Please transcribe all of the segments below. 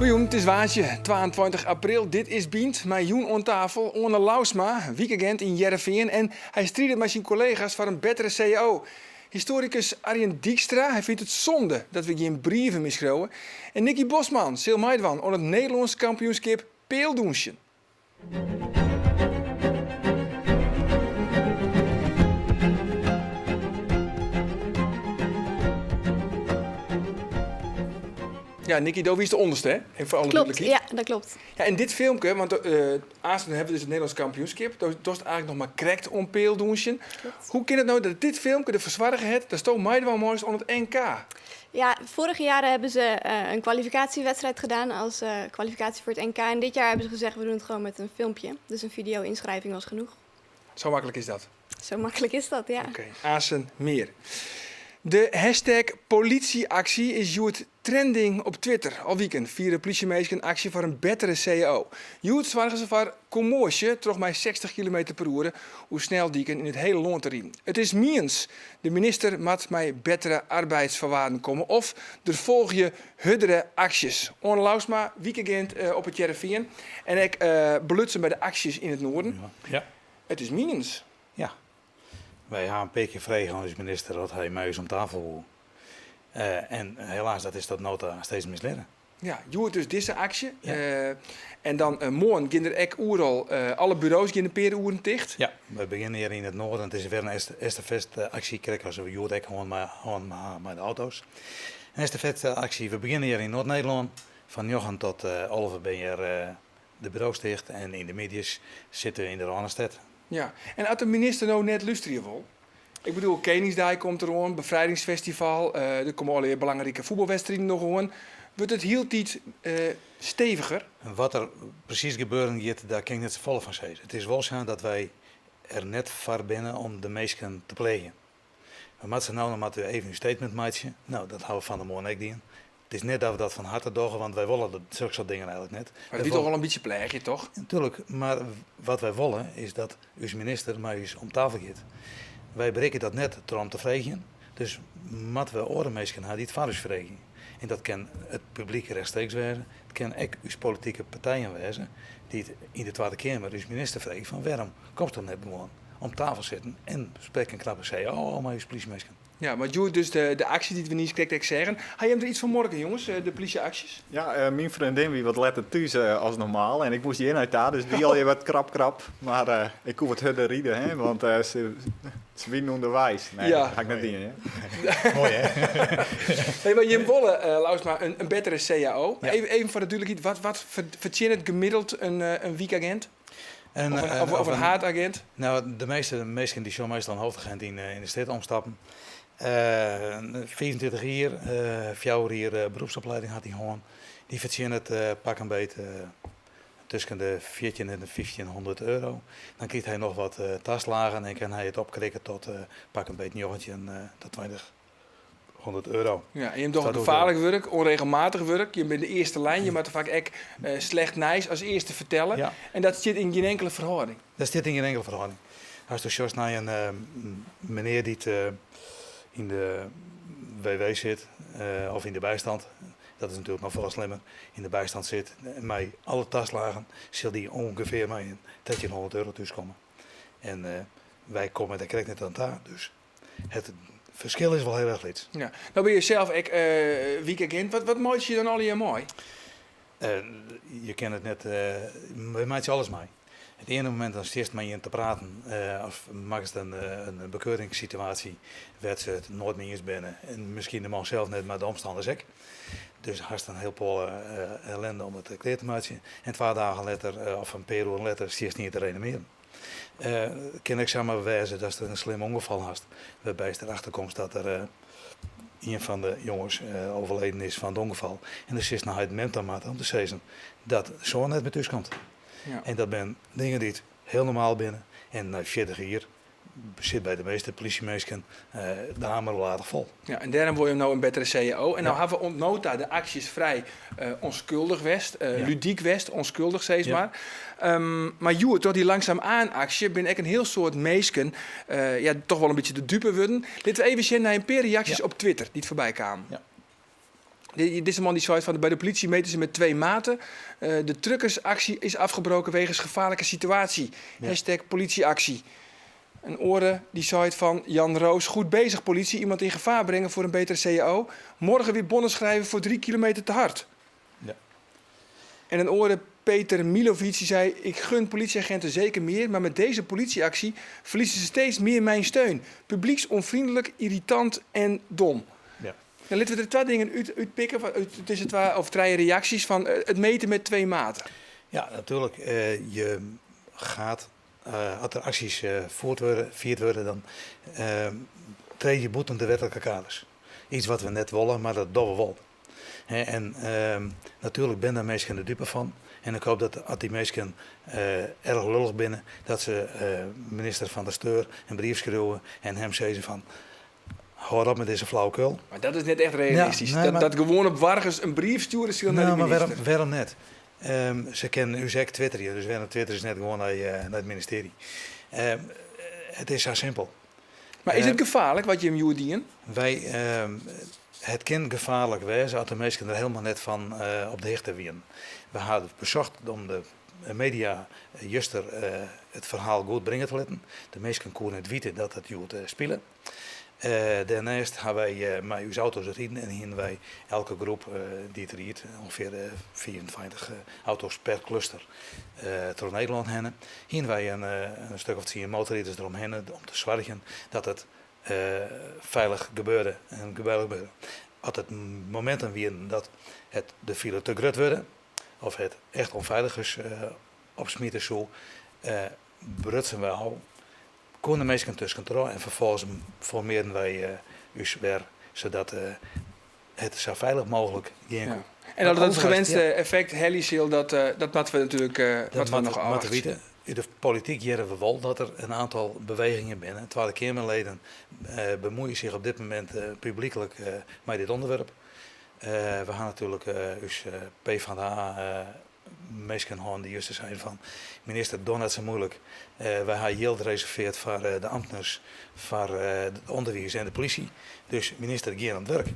Goejûn, it is woansdei 22 april. Dit is Bynt mei jûn oan tafel Oane Louwsma, wykagint yn Hearrenfean en hy stridet mei syn kollega's foar in bettere cao. Historikus Arjen Dijkstra, hy fynt it sonde dat we gjin brieven mear skriuwe. En Nicky Bosman sil meidwaan oan it Nederlânsk kampioenskip pealdûnsjen. Ja, Nicky, do wiest de ûnderste, hè? Even foar alle Klopt, dúdlikheid. ja, dat klopt. Ja, en dit filmke, want aansten hawwe we dus it Nederlânsk kampioenskip. Do dochst eigentlik noch mar krekt oan pealdûnsjen. Klopt. Hoe kin it no dat dit filmke derfoar soarge hat datsto meidwaan meist oan it NK? Ja, vorige jaren hebben ze een kwalificatiewedstrijd gedaan als kwalificatie voor het NK. En dit jaar hebben ze gezegd, we doen het gewoon met een filmpje. Dus een video-inschrijving was genoeg. Zo makkelijk is dat? Zo makkelijk is dat, ja. Oké, aansten mear. De hashtag politieactie is hjoed trending op Twitter. Al wiken fiere plysjeminsken aksje foar in bettere cao. Hjoed soargen se foar kommoasje troch mei 60 kilometer per oere oer sneldiken yn it hiele lân te riden. It is miens. De minister moat mei bettere arbeidsfoarwaarden komme of der folgje hurdere aksjes. Oane Louwsma, wykagint op It Hearrenfean en ek belutsen by de aksjes yn it Noarden. Ja. It is miens. Ja. Wy ha in pear kear frege oan ús minister oft hy mei ús om tafel woe. En helaas, dat is tot no ta steeds mislearre. Ja, hjoed dus dizze aksje. En dan moarn gean der ek oeral, alle buro's gean in pear oeren ticht. Ja, we begjinne hjir yn it noarden. It is wer in estafette-aksje, krekt as we hjoed ek hân ha mei de auto's. In estafette-aksje, we begjinne hjir yn Noard-Nederlân. Fan njoggen tot 11 binne hjir de buro's ticht en yn de middeis sitte we yn de Rânestêd. Ja, en as de minister no net lústerje wol? Ik bedoel, Keningsdei komt deroan, Befrijdingsfestival, der komme allegear belangrike fuotbalwedstriden noch oan. Wurdt it hieltyd steviger? Wat der presys gebeuren giet, dêr kin ik net safolle fan sizze. It is wol sa dat wy er net foar binne om de minsken te pleagjen. We moatte sa no dan moatte we even in statement meitsje. No, dat hawwe we fan 'e moarn ek dien. It is net dat we dat fan harte dogge, want wy wolle dat sokke soart dingen eigenlik net. Mar it wie toch wol in bytsje pleagje, toch? Natuerlik, mar wat wy wolle is dat ús minister mei ús om tafel giet. Wy berikke dat net troch om te freegjen, dus moatte we oare minsken ha dy't foar ús freegje. En dat kin it publyk rechtstreeks wêze, it kin ek ús politike partijen wêze dy't yn de Twadde Keamer ús minister freegje fan wêrom komst dan net gewoan om tafel sitten en sprek in knappe cao ôf mei ús plysjeminsken. Ja, mar hjoed dus de aksje dy't we niis krekt ek seagen. Ha jim der yts fan murken, jonges, de plysje-aksjes? Ja, myn freondin wie wat letter thús as normaal en ik moast hjir nei ta, dus it wie al wat krap krap. Mar ik koe wat hurder ride, hè, want se wienen ûnderweis. Nee, dat ha ik net dien, hear. Moai, hè? Hey, mar jim wolle, Louwsma, in bettere cao. Even foar de dúdlikheid, wat fertsjinnet gemiddeld in wykagint? Of in haadagint? No, de measte minsken dy sjogge meastal in hoofdagent yn de strjitte omstappen. 25 jier, fjouwer jier beroepsopleiding hat hy hân. Dy fertsjinnet pak 'm beet tusken de 14 en de 1500 euro. Dan krijt hy noch wat taslagen en kin hy it opkrikke tot pak 'm beet 19 tot 20 100 euro. Ja, en jim dogge gefaarlik wurk, ûnregelmatich wurk. Jim binne de earste lijn, jim moatte faak ek slecht nijs as earste fertelle. Ja. En dat stiet yn gjin inkele ferhâlding. Dat stiet yn gjin inkele ferhâlding. As do sjochst nei in menear dy't yn de WW sit of yn de bijstand, dat is natuerlik noch folle slimmer, yn de bijstand sit mei alle taslagen, sil dy ûngefear mei in 1300 euro thúskomme. En wy komme dêr krekt net oan ta, dus Het ferskil is wol hiel erch lyts. Ja. No binne je sels ek wykagint. Wat meitsje je dan allegear mei? Je kinne it net, we meitsje alles mei. It iene momint dan stiest mei ien te praten of makkest in bekeuringssituaasje wêr't se it noait mei iens binne. En miskien de man sels net, mar de omstanners ek. Dus hast in hiel protte ellinde om it klear te meitsjen. En twa dagen letter of in pear oeren letter stiest ien te reanimearjen. It kin ek samar wêze datst in slim ûngefal hast, wêrby'tst derachter komst dat der ien fan de jonges overleden is fan it ûngefal. En dan silst nei heit en mem ta moatte om te sizzen dat de soan net mear thús komt. En dat binne dingen dy't hiel normaal binne. En nei 40 jier sit by de measte plysjeminsken de hamer wol aardich fol. Ja, en dêrom wolle jim no in bettere cao. En no hawwe oant no ta de aksjes frij onskuldich west, ludyk west, onskuldich sis mar. Mar hjoed, troch dy Langzaam Aan-aksje, binne ek in hiel soad minsken ja, toch wol in bytsje de dupe wurden. Litte we even sjen nei in pear reaksjes op Twitter dy't foarby kamen. Dizze man dy seit fan by de politie meten ze met twee maten. De truckersactie is afgebroken wegens gevaarlijke situatie. Hashtag politieactie. In oare dy seit fan Jan Roos, goed bezig politie, iemand in gevaar brengen voor een betere CAO. Morgen weer bonnen schrijven voor 3 kilometer te hard. Ja. En in oare Peter Milovic die sei, ik gun politieagenten zeker meer, maar met deze politieactie verliezen ze steeds meer mijn steun. Publieksonvriendelijk, irritant en dom. Ja. Dan litte we der twa dingen út, útpikke, fan, út dizze twa of trije reaksjes fan it meten met twee maten. Ja, natuurlijk. Je gaat, as der aksjes voerd wurde, fierd wurde, dan trede je bûten de wetlike kaders. Iets wat we net wolle, mar dat dogge we wol. Hè, en natuerlik binne der minsken de dupe fan. En ik hoop dat as dy minsken erch lullich binne, dat se minister Van der Steur in brief skriuwe en him sizze fan, hâld op mei dizze flauwekul. Mar dat is net echt realistysk. Ja, nee, dat, mar dat gewoane boargers in brief stjoere sille nei de Nou, mar minister. wêrom net? Se kinne ús ek twitterje, dus wêrom twitterje se net gewoan nei it ministearje? It is sa simpel. Mar is it gefaarlik wat jim hjoed dien? Wy, it kin gefaarlik wêze as de minsken der hielendal net fan op de hichte wienen. We hawwe besocht om de media juster it ferhaal goed bringe te litten. De minsken koene net witte dat it hjoed spile. Dêrneist hawwe wy mei ús auto's riden en hiene wy elke groep dy't ried, ûngefear 25 auto's per kluster troch Nederlân hinne, hiene wy in stik of tsien motorriders deromhinne om te soargjen dat it feilich gebeurde en gebeurde gebeurde. As it mominten wienen dat it de file te grut wurde of it echt ûnfeiligens opsmite soe, brutsen wy ôf, koene de minsken tuskentroch en ferfolgens formearden wy ús wer sadat it sa feilich mooglik gean koe. En dat it gewenste effekt helje sil, dat dat moatte we natuerlik Dat moatte we noch moatte we ôfwachtsje. witte. Ut de polityk hearre we wol dat der in oantal bewegingen binne. Twadde Keamerleden bemuoie sich op dit momint publyklik mei dit ûnderwerp. We ha natuerlik ús PvdA minsken hân dy't juster seinen fan minister doch net sa muoilik, wy ha jild reserveard foar de amtners, foar it ûnderwiis en de polysje, dus minister gean oan it wurk.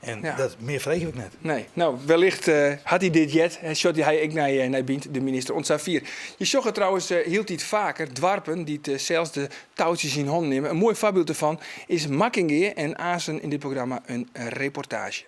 En Ja. dat mear freegje ik net. Nee, no, wellicht hat hy dit heard en sjocht hy ek nei Bynt, de minister oant safier. Je sjogge trouwens hieltyd faker doarpen dy't sels de toutsjes yn hannen nimme. In moai foarbyld derfan is Makkingea en aansen yn dit programma in reportaazje.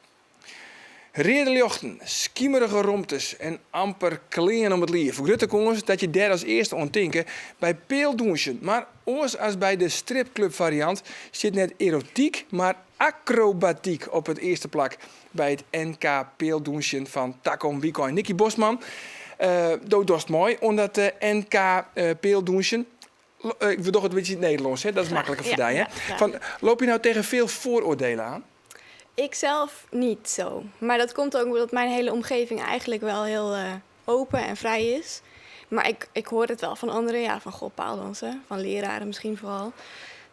Reade ljochten, skimerige romtes en amper klean om it liif. Grutte kâns dat je dêr as earste oan tinke by pealdûnsjen. Mar oars as by de stripklubfariant stiet net erotyk, mar akrobatyk op it earste plak by it NK pealdûnsjen fan takom wykein. Nikki Bosman, do dochst mei oan dat NK pealdûnsjen. We dogge it in bytsje yn it Nederlânsk, hè? Dat is makliker foar dy. Hè? Fan, loop je nou tegen veel vooroordelen aan? Ik zelf niet zo. Maar dat komt ook omdat mijn hele omgeving eigenlijk wel heel open en vrij is. Maar ik hoor het wel van anderen, ja, van goh, paaldansen, van leraren misschien vooral.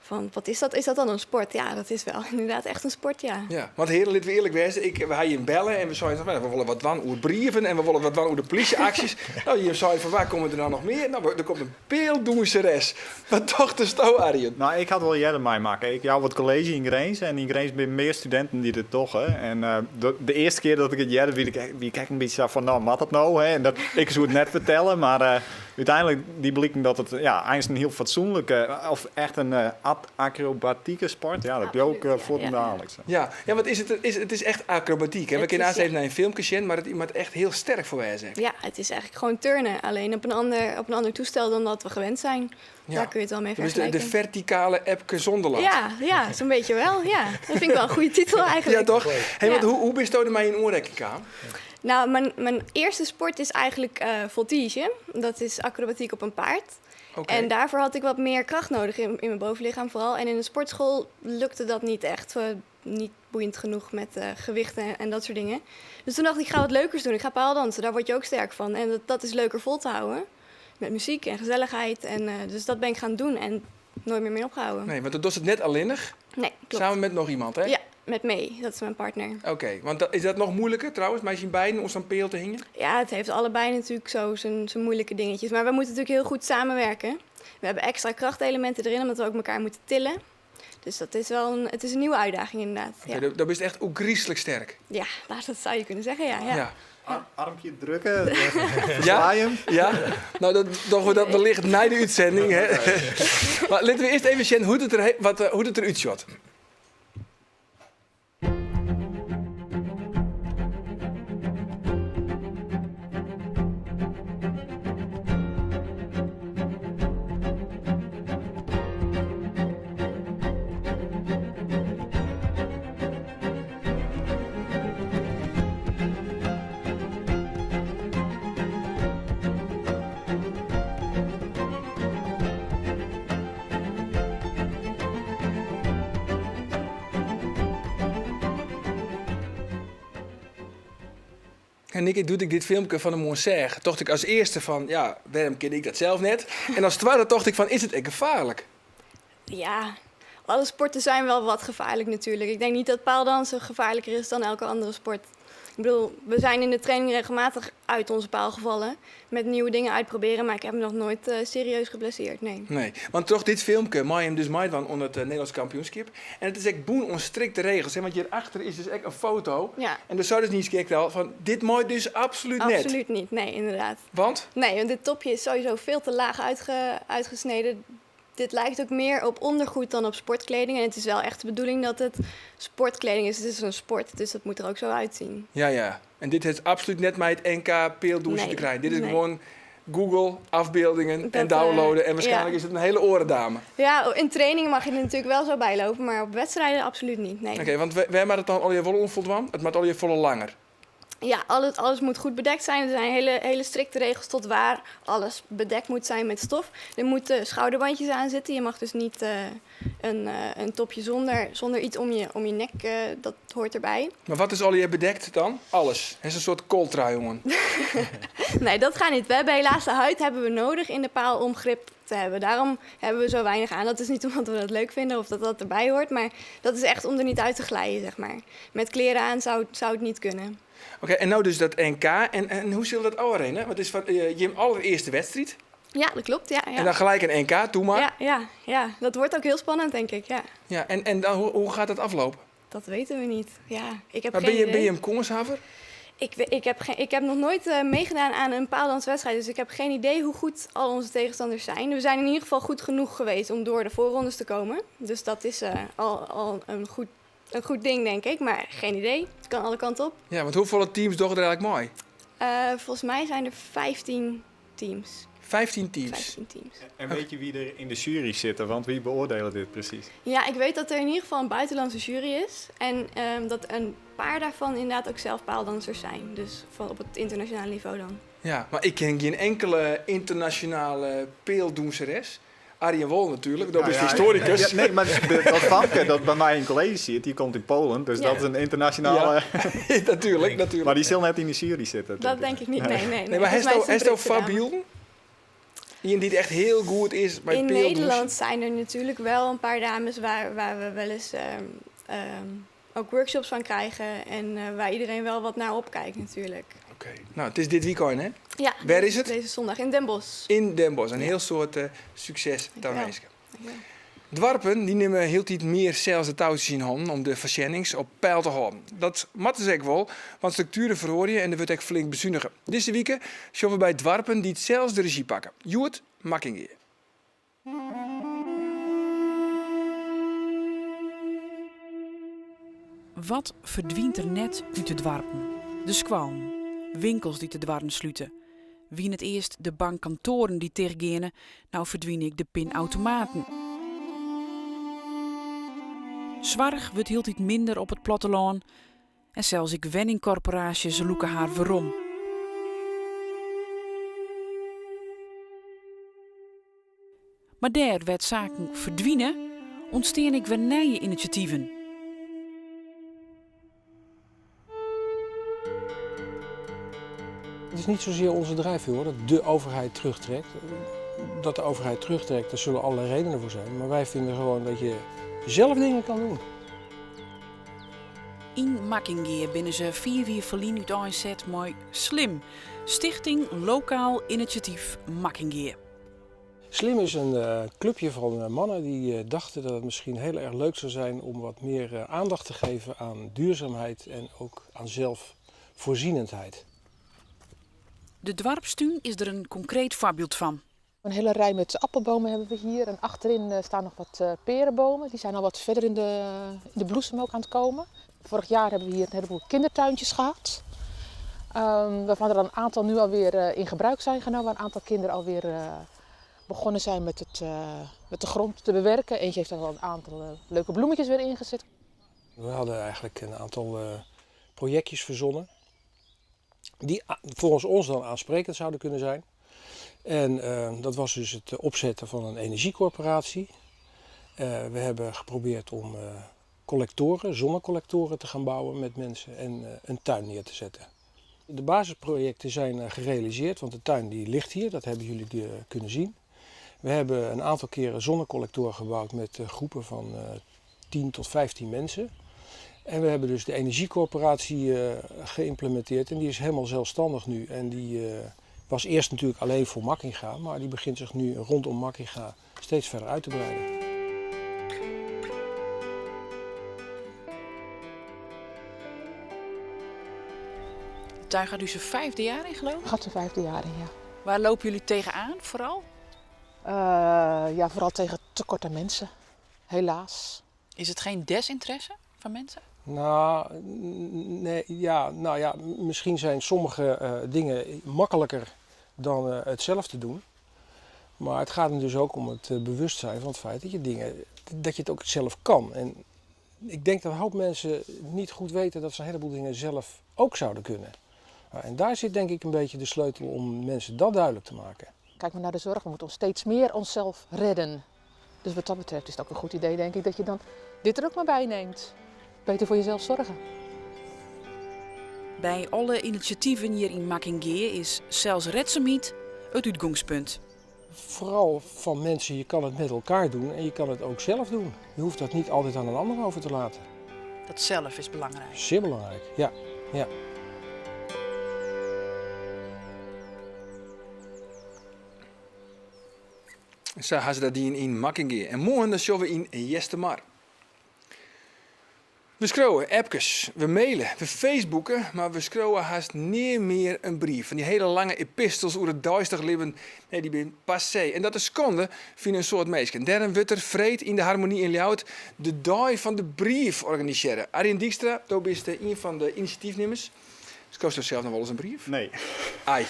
Van, wat is dat? Is dat dan een sport? Ja, dat is wel inderdaad echt een sport, ja. Ja, want heren, laten we eerlijk wezen. We ha jim belle en we zeiden van, we wolle wat dwaan oer brieven en we wolle wat dwaan oer de polysje-aksjes. Nou, jim zeiden van, waar komen er nou noch mear? Nou, der komt in pealdûnseres. Wat tochtest, Arjen? Nou, ik had wol earder meimakke. Ik jou wat kolleezje yn Grins en yn Grins binne mear studinten dy't it dogge. En de earste kear dat ik it hearde, wie ik ek in bytsje sa fan, nou, moat dat no? Hè? En dat, ik soe it net fertelle, mar úteinlik die bliken dat it, ja, eins in hiel fatsoenlike, of echt in akrobatike sport. Ja, dat bliuw ik fuortendaliks. Ja, ja, want is it, is, it is echt akrobatyk. Hè? We It kinne is, aanst ja. even nei in filmke sjen, mar it moat echt hiel sterk foar wêze. Ja, it is eigenlijk gewoon turnen. Alleen op een ander toestel dan dat we gewend zijn. Daar kun je het wel mee Dus de vergelijken. verticale Epke Zonderland. Ja, ja, zo'n beetje wel. Ja. Dat vind ik wel een goede titel eigenlijk. Ja, toch? Hey, want Ja. hoe bist do dermei yn oanrekking kaam? Nou, mijn eerste sport is eigenlijk voltige. Dat is acrobatiek op een paard. En daarvoor had ik wat meer kracht nodig in mijn bovenlichaam vooral. En in de sportschool lukte dat niet echt. Niet boeiend genoeg met gewichten en dat soort dingen. Dus toen dacht ik, ik ga wat leukers doen. Ik ga paaldansen, daar word je ook sterk van. En dat is leuker vol te houden. Met muziek en gezelligheid. En dus dat ben ik gaan doen en nooit meer mee opgehouden. Nee, want dat doet het net alleenig? Nee, klopt. Samen met nog iemand, hè? Ja, met mee. Dat is mijn partner. Oké, want is dat nog moeilijker trouwens, mei syn beiden om sa'n peal te hingjen? Ja, het heeft allebei natuurlijk zo zijn moeilijke dingetjes. Maar we moeten natuurlijk heel goed samenwerken. We hebben extra krachtelementen erin, omdat we ook elkaar moeten tillen. Dus dat is wel een, het is een nieuwe uitdaging inderdaad. Oké, okay, dan bist echt ôfgryslik sterk. Ja, nou, dat zou je kunnen zeggen, ja. Ja. Ja. Armpje drukken, ja. Hem. Ja, nou dat dogge we dat wellicht nei de útsending. Hè. Mar litte we earst even sjen hoe't it der, wat, hoe't it derút sjocht. En Nicky, doe't ik dit filmke fan 'e moarn seach, tocht ik as earste fan, ja, wêrom kin ik dat sels net? En as twadde tocht ik fan, is it ek gefaarlik? Ja, alle sporten zijn wel wat gevaarlijk natuurlijk. Ik denk niet dat paaldansen gevaarlijker is dan elke andere sport. Ik bedoel, we zijn in de training regelmatig uit onze paal gevallen. Met nieuwe dingen uitproberen, maar ik heb me nog nooit serieus geblesseerd, nee. Nee, want troch dit filmke mei jim dus meidwaan oan it Nederlânsk kampioenskip. En it is ek bûn oan strikte regels, hè? Want hjirachter is dus ek in foto. Ja. En do seidest niiskrekt al fan, dit mei dus absolút net. Absoluut niet, nee, inderdaad. Want? Nee, want dit topje is sowieso veel te laag uitgesneden. Dit lijkt ook meer op ondergoed dan op sportkleding. En het is wel echt de bedoeling dat het sportkleding is. Het is een sport, dus dat moet er ook zo uitzien. Ja, ja. En dit hat absolút net mei it NK pealdûnsjen te Nee, krijen. Dit is nee. gewoan Google, afbeeldingen en Dat, downloaden. En waarschijnlijk ja. is it in hele oare dame. Ja, in trainingen mag je er natuurlijk wel zo bij lopen, maar op wedstrijden absoluut niet. Nee. Oké, want wêr moat it dan allegear wol oan foldwaan? It moat allegear folle langer. Ja, alles moet goed bedekt zijn. Er zijn hele, hele strikte regels tot waar alles bedekt moet zijn met stof. Er moeten schouderbandjes aan zitten. Je mag dus niet een topje zonder iets om je nek, dat hoort erbij. Maar wat is allegear bedekt dan? Alles. Het is een soort kooltrui, jongen. Nee, dat gaat niet. We hebben helaas de huid hebben we nodig in de paal om grip te hebben. Daarom hebben we zo weinig aan. Dat is niet omdat we dat leuk vinden of dat dat erbij hoort, maar dat is echt om er niet uit te glijden. Met kleren aan zou het niet kunnen. Oké, en nou dus dat NK. En hoe zal dat ôfrinne? Want het is van je allereerste wedstrijd. Ja, dat klopt. Ja, ja. En dan gelijk een NK, doe maar. Ja, ja, ja, dat wordt ook heel spannend, denk ik. Ja. Ja, en dan, hoe gaat dat aflopen? Dat weten we niet. Ja, ik heb Maar geen ben idee. je een kânshawwer? Ik heb nog nooit meegedaan aan een paaldanswedstrijd, dus ik heb geen idee hoe goed al onze tegenstanders zijn. We zijn in ieder geval goed genoeg geweest om door de voorrondes te komen. Dus dat is al een goed ding, denk ik. Maar geen idee. Het kan alle kanten op. Ja, want hoeveel teams dogge der eigenlijk mei? Volgens mij zijn er 15 teams. 15 teams? 15 teams. En weet je wie er in de jury zitten? Want wie beoordelen dit precies? Ja, ik weet dat er in ieder geval een buitenlandse jury is. En dat een paar daarvan inderdaad ook zelf paaldansers zijn. Dus van op het internationale niveau dan. Ja, maar ik ken geen enkele internationale pealdûnseres. Arjen Wol natuurlijk, dat is historicus. Ja, nee, maar dat Famke dat bij mij in college zit, die komt in Polen. Dus dat is een internationale... Ja, natuurlijk, natuurlijk. Maar die zal net in de jury zitten, Dat denk ik. denk ik niet, nee, nee, nee. Nee, maar Volgens mij is het een heeft al Britse dame. Fabian? Iemand die echt heel goed is bij In pealdouchen. Nederland zijn er natuurlijk wel een paar dames waar we wel eens ook workshops van krijgen. En waar iedereen wel wat naar opkijkt natuurlijk. Oké. Nou, het is dit weekend, hè? Ja. Waar is het? Deze zondag in Den Bosch. In Den Bosch. Een heel soort succes Dankjewel. daar wensen. Dankjewel. Doarpen die nimme hieltyd mear sels de touwtjes yn hannen om de foarsjennings op peil te hâlden. Dat moatte se ek wol, want struktueren feroarje en der wurdt ek flink besunige. Dizze wike sjogge we by doarpen dy't sels de rezjy pakke. Hjoed Makkingea. Wat ferdwynt der net út de doarpen? De skoallen, winkels dy't de doarren slute. Wienen it earst de bankkantoaren dy't tichtgeane, no ferdwine ek de pinautomaten. Soarch wurdt hieltyd minder op it plattelân en sels ek wenningkorporaasjes lûke har werom. Mar dêr wêr't saken ferdwine, ûntsteane ek wer nije inisjativen. Het is niet zozeer onze drijfveer hoor, dat de overheid terugtrekt. Dat de overheid terugtrekt, daar zullen allerlei redenen voor zijn. Maar wij vinden gewoon dat je zelf dingen kan doen. In Makkingea binne se 4 jier ferlyn úteinset mei Slim, Stichting Lokaal Initiatief Makkingea. Slim is een clubje van mannen die dachten dat het misschien heel erg leuk zou zijn om wat meer aandacht te geven aan duurzaamheid en ook aan zelfvoorzienendheid. De doarpstún is der in konkreet foarbyld fan. Een hele rij met appelbomen hebben we hier. En achterin staan nog wat perenbomen. Die zijn al wat verder in de bloesem ook aan het komen. Vorig jaar hebben we hier een heleboel kindertuintjes gehad. Waarvan er een aantal nu alweer in gebruik zijn genomen. Een aantal kinderen alweer begonnen zijn met de grond te bewerken. Eentje heeft al een aantal leuke bloemetjes weer ingezet. We hadden eigenlijk een aantal projectjes verzonnen. Die volgens ons dan aansprekend zouden kunnen zijn. En dat was dus het opzetten van een energiecorporatie. We hebben geprobeerd om collectoren, zonnecollectoren te gaan bouwen met mensen en een tuin neer te zetten. De basisprojecten zijn gerealiseerd, want de tuin die ligt hier, dat hebben jullie kunnen zien. We hebben een aantal keren zonnecollectoren gebouwd met groepen van 10 tot 15 mensen. En we hebben dus de energiecorporatie geïmplementeerd en die is helemaal zelfstandig nu. En die was eerst natuurlijk alleen voor Makkinga, maar die begint zich nu rondom Makkinga steeds verder uit te breiden. De tuin gaat nu zijn 5e jaar in, geloof ik? Gaat zijn 5e jaar in, ja. Waar lopen jullie tegenaan vooral? Ja, vooral tegen tekort aan mensen, helaas. Is het geen desinteresse van mensen? Nou, nee, ja, nou ja, misschien zijn sommige dingen makkelijker dan het zelf te doen. Maar het gaat hem dus ook om het bewustzijn van het feit dat je dingen, dat je het ook zelf kan. En ik denk dat een hoop mensen niet goed weten dat ze een heleboel dingen zelf ook zouden kunnen. En daar zit denk ik een beetje de sleutel om mensen dat duidelijk te maken. Kijk maar naar de zorg, we moeten ons steeds meer onszelf redden. Dus wat dat betreft is het ook een goed idee, denk ik, dat je dan dit er ook maar bij neemt. Beter voor jezelf zorgen. Bij alle initiatieven hier in Makkingea is zelfs redzaamheid het uitgangspunt. Vooral van mensen, je kan het met elkaar doen en je kan het ook zelf doen. Je hoeft dat niet altijd aan een ander over te laten. Dat zelf is belangrijk. Zeer belangrijk, ja. Ja. Sa ha se dat dien yn Makkingea. En moarn dan sjogge we yn Eastermar. We skriuwe appkes, we mailen, we facebooken, mar we skriuwe hast nea mear in brief. Fan dy hiele lange epistels oer it deistich libben, nee, dy binne passé. En dat is skande, fine in soad minsken. Dêrom wurdt der freed yn de Harmonie yn Ljouwert de Dei fan de Brief organisearre. Arjen Dijkstra, do bist ien fan de inisjatyfnimmers. Skriuwsto sels noch wolris in brief? Nee. Ai.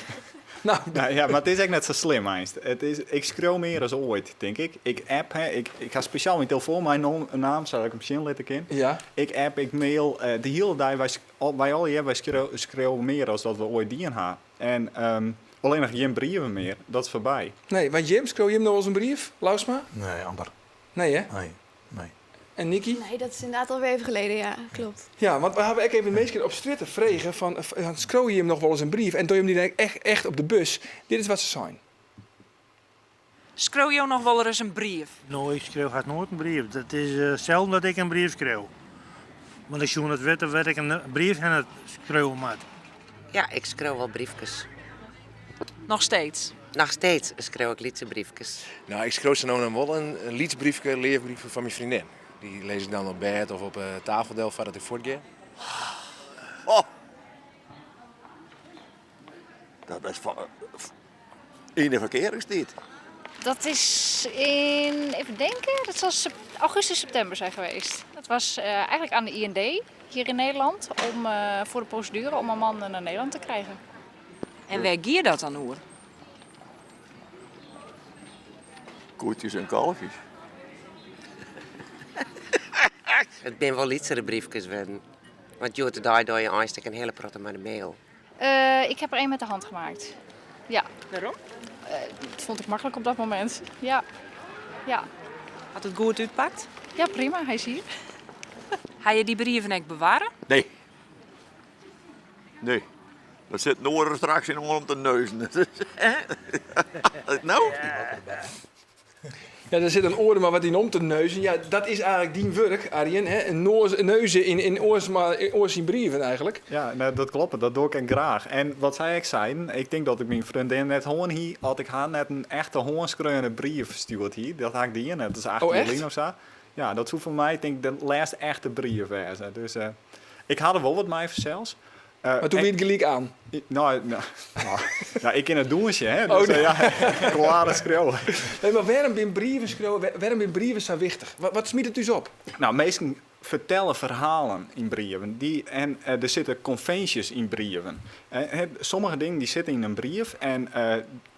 Nou. Nou ja, mar it is ek net sa slim eins. Ik skriuw mear as oait, tink ik. Ik app, hè. Ik ha spesjaal myn telefoan meinaam, sadat ik him sjen litte kin. Ik app, ik mail. De hiele dei, wy allegear, wy skriuwe mear as dat we oait dien ha. En allinnich gjin brieven mear, dat is foarby. Nee, want Jim, skriuw jim noch wolris in brief, Louwsma? Nee, amper. Nee, hè? Nee, nee. En Nicky? Nee, dat is inderdaad alweer even geleden, ja, klopt. Ja, want we hawwe ek even minsken op strjitte frege fan, skriuwe jim noch wolris in brief? En doe jim dy dan echt op de bus? Dit is wat se seinen. Skriuwe jo noch wolris in brief? No, ik skriuw hast noait in brief. Dat is selden dat ik in brief skriuw. Want ik soe net witte wêr't ik in brief hinne skriuwe moat. Ja, ik skriuw wol briefkes. Noch steeds? Noch steeds skriuw ik lytse briefkes. Nou, ik skriuw sa no en dan wol in lyts briefke, leaf briefke fan myn freondin. Dy lis ik dan op bêd of op tafel del foardat ik fuortgean. Oh. Dat is van yn de ferkearingstiid. Dat is in, even denken, dat zal augustus, september zijn geweest. Dat was eigenlijk aan de IND hier in Nederland voor de procedure om een man naar Nederland te krijgen. En wêr gie dat dan oer? Koetjes en kalfjes. It binne wol lytsere briefkes wurden. Want hjoed-de-dei dogge je eins in hiele protte mei de mail. Ik heb er één met de hand gemaakt. Ja. Waarom? Dat vond ik makkelijk op dat moment. Ja. Ja. Hat it goed útpakt? Ja, prima. Hy is hjir. Ha je dy brieven ek bewarre? Nee. Nee. Dat sit Noor straks yn om te neuzen. Nou? Ja, der sit in oare mar wat yn om te neuzen. Ja, dat is eigenlik dyn wurk, Arjen. Hè? In noas, neuze yn, yn oars, mar, oars syn brieven eigenlik. Ja, nee, dat kloppet. Dat doch ik ek graach. En wat sy ek seiden, ik tink dat ik myn freondin net hân hie as ik har net in echte hânskreaune brief stjoerd hie. Dat ha ik dien, dat is 8 Oh, jier echt? lyn of sa. Ja, dat soe foar my tink ik de lêste echte brief wêze. Dus ik ha der wol wat mei fansels. Mar doe wie it gelyk oan. No, no, ja, ik kin it dûnsje, hè. Oh, Dus, ja, ik wol aardich skriuwe. Nee, mar wêrom binne brieven skriuwe, wêrom binne brieven sa wichtich? Wat, wat smyt it ús op? Nou, minsken fertelle ferhalen yn brieven. Dy, en der sitte konvinsjes yn brieven. Sommige dingen dy sitte yn in brief en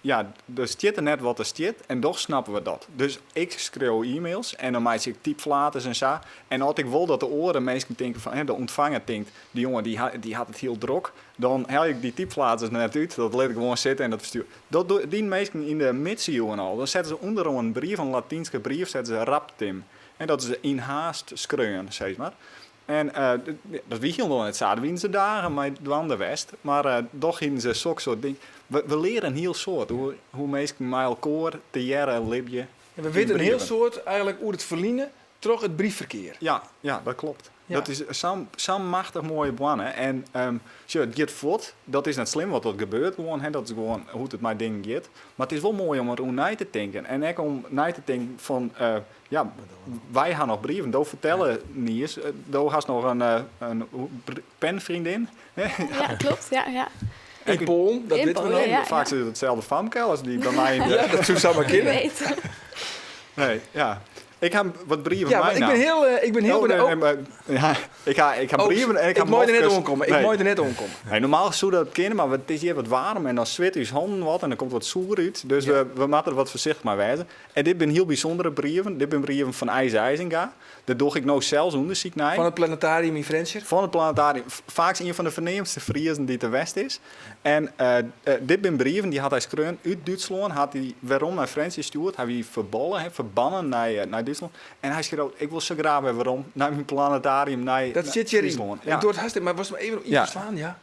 ja, der stiet der net wat der stiet en dochs snappe we dat. Dus ik skriuw e-mails en dan meitsje ik typflaters en sa. En as ik wol dat de oare minsken tinke fan, hè, de ûntfanger tinkt, dy jonge dy, dy hat it hiel drok, dan helje ik dy typflaters der net út. Dat lit ik gewoan sitte en dat ferstjoer. Dat dienen minsken yn de midsiuwen al. Dan setten se ûnderoan in brief, in Latynske brief, setten se raptim. En dat is yn haast skreaun, sis mar. En dat wie hielendal net sa. Dêr wienen se dagen mei dwaande west. Mar dochs hienen se soksoart dingen. We leare in hiel soad oer hoe minsken mei elkoar tegearre libje. En we witte in hiel soad eigenlik oer it ferline troch it briefferkear. Ja, ja, dat kloppet. Ja. Dat is sa'n sa'n machtich moaie boarne. En sjoch, it giet fuort. Dat is net slim, want dat gebeurt gewoan. Hè. Dat is gewoan hoe't it mei dingen giet. Mar it is wol moai om der oer nei te tinken. En ek om nei te tinken fan, ja, wy ha noch brieven. Do fertelle, Nies, do hast noch in penfreondin. Ja, klopt. Ja, ja. In Poalen, dat In witte we Poalen, noch. ja, ja. Faaks is it itselde famke as dy by my yn de... Ja, dat soe samar Wie kinne. weet. Nee, ja. Ik ha wat brieven Ja, maar ik ben meinaam. hiel, ik ben hiel Oh, nee, benieuwd. nee, maar, ja, ik ha Oh, brieven en ik ha ik mei der net mofkes. oankomme. Ik Nee. mei der net oankomme. Nee, normaal soe dat kinne, mar it is hjir wat waarm en dan swit ús hannen wat en dan komt wat soer út. Dus we moatte der wat foarsichtich mei wêze. En dit binne hiel bysûndere brieven. Dit binne brieven fan Eise Eisinga. Dêr doch ik no sels ûndersyk nei. Fan it Planetarium yn Frjentsjer? Fan it Planetarium. Faaks ien fan de ferneamdste Friezen dy't der west is. En dit binne brieven dy hat hy skreaun út Dútslân, hat hy werom nei Frjentsjer stjoerd. Hy wie ferballe, hè, ferbannen nei Dútslân. En hy skreau, ik wol sa graach wer werom nei myn planetarium, nei Dat sit hjiryn. Fryslân. Ik doar it hast net, mar wolst him even iepenslaan? Ja.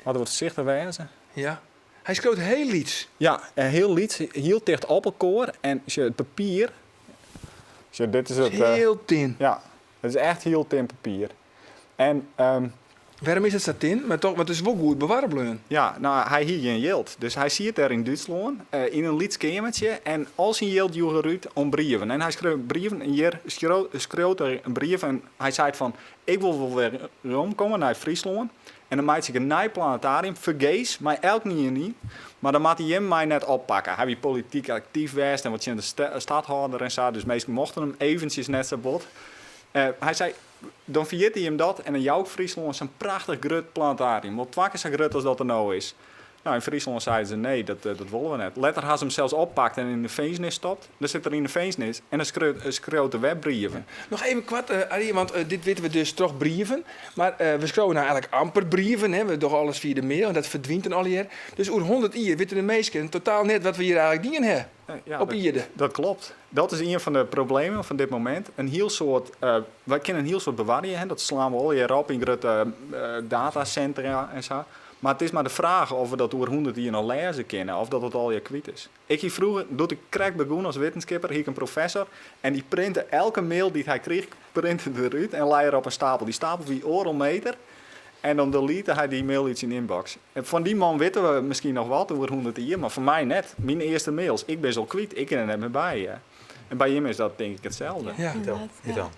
Moat der wat foarsichtich wêze. Ja. Hy skriuwt hiel lyts. Ja, hiel lyts, hiel ticht op elkoar. En sjoch, it papier. Sjoch, dit is it. Hiel tin. Ja, it is echt hiel tin papier. En, Wêrom is it sa tin? Mar toch, want it is wol goed bewarre bleaun. Ja, no, hy hie gjin jild. Dus hy siet dêr yn Dútslân, yn in lyts keamertsje. En al syn jild joech er út oan brieven. En hy skreau brieven en hjir skriuwt er in brief en hy seit fan, ik wol wol wer weromkomme nei Fryslân. En dan meitsje ik in nij planetarium, fergees, mei elkenien yn. Mar dan moatte jim my net oppakke. Hy wie polityk aktyf west en wat tsjin de stadhâlder en sa, dus minsken mochten him eventsjes net sa bot. Hy sei, dan ferjitte jim dat en dan jou ik Fryslân sa'n prachtich grut planetarium, wol twa kear sa grut as dat der no is. Nou, yn Fryslân seiden se, nee, dat wolle we net. Letter ha se him sels oppakt en yn de finzenis stopt. Dan sit er yn de finzenis en dan skriuwt er wer brieven. Noch even koart, Arie, want dit witte we dus troch brieven. Mar we skriuwe no eigenlik amper brieven, hè. We dogge alles fia de mail en dat ferdwynt dan allegear. Dus oer 100 jier witte de minsken totaal net wat we hjir eigenlik dien ha Ja, op ierde. Dat klopt. Dat is ien fan de problemen fan dit momint. In hiel soad, wy kinne in hiel soad bewarje, hè. Dat slaan we allegear op yn grutte datasintra en sa. Mar it is mar de fraach oft we dat oer 100 jier noch lêze kinne of dat it allegear kwyt is. Ik hie froeger, doe't ik krekt begûn as wittenskipper, hie ik in professor en dy printe elke mail dy't hy krige, printe derút en lei er op in stapel. Dy stapel wie oardel meter en dan delete hy dy mail út syn inbox. En fan dy man witte we miskien noch wat oer 100 jier, mar fan my net. Myn earste mails, ik bin se al kwyt, ik kin der net mear by. En by jim is dat tink ik itselde. Ja. Ja. Ja.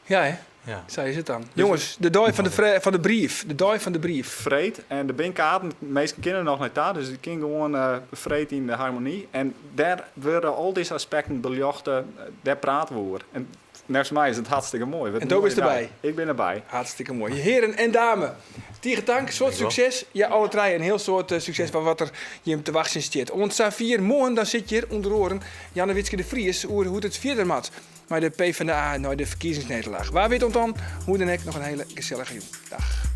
Ja, hè? Ja. Sa is it dan. Jonges, de dei fan de, fan de brief. De dei fan de brief. Freed. En der binne kaarten, minsken kinne noch nei ta, dus it kin gewoan uh, freed yn de Harmonie. En dêr wurde al dizze aspekten beljochte, dêr prate we oer. En neffens my is it hartstikke moai. En do bist derby? Ik bin derby. Hartstikke moai. Hearen en dame, tige tank, soad sukses. Ja, alle trije in hiel soad eh, sukses foar wat der jim te wachtsjen stiet. Oant safier moarn, dan sit hjir ûnder oaren Jannewietske de Vries oer hoe't it fierder moat mei de PvdA nei de ferkiezingsnederlaach. Wa wit oant dan, hoe dan ek, noch in hiele gesellige jûn. Dag.